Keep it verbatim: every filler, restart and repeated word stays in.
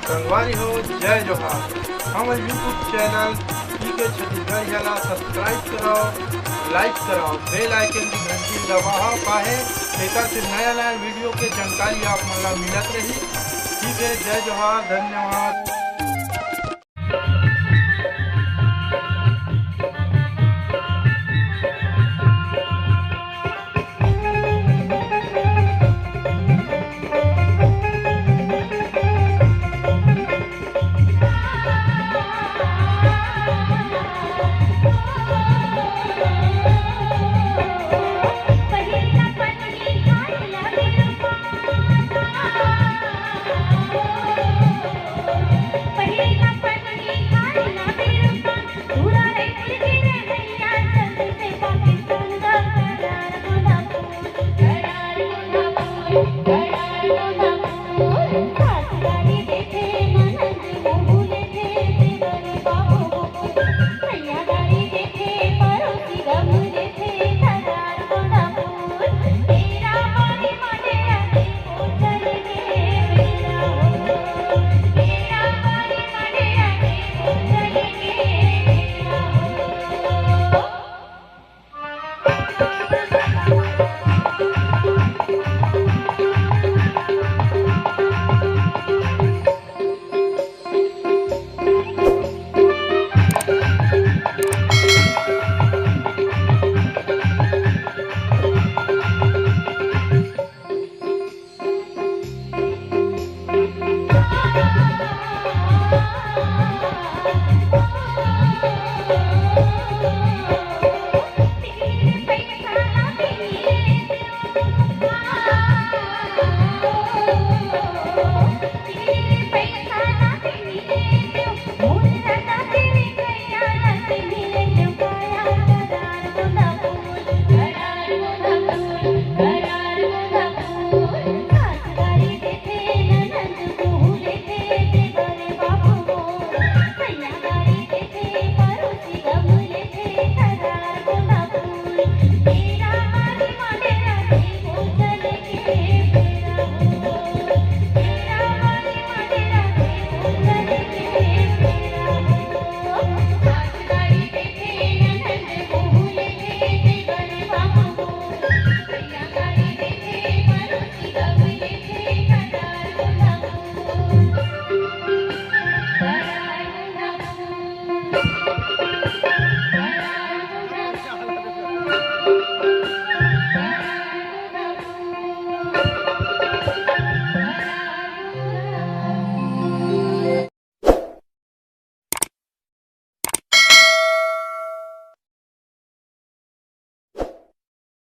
संगवारी हो, जय जोहार। हमर YouTube चैनल पीके छत्तीसगढ़िया ला subscribe करव, like करव, bell icon की घंटी दबाव, काहे एकर से नया नया वीडियो के जानकारी आप मन ला मिलत रही। ठीक है, जय जोहार, धन्यवाद।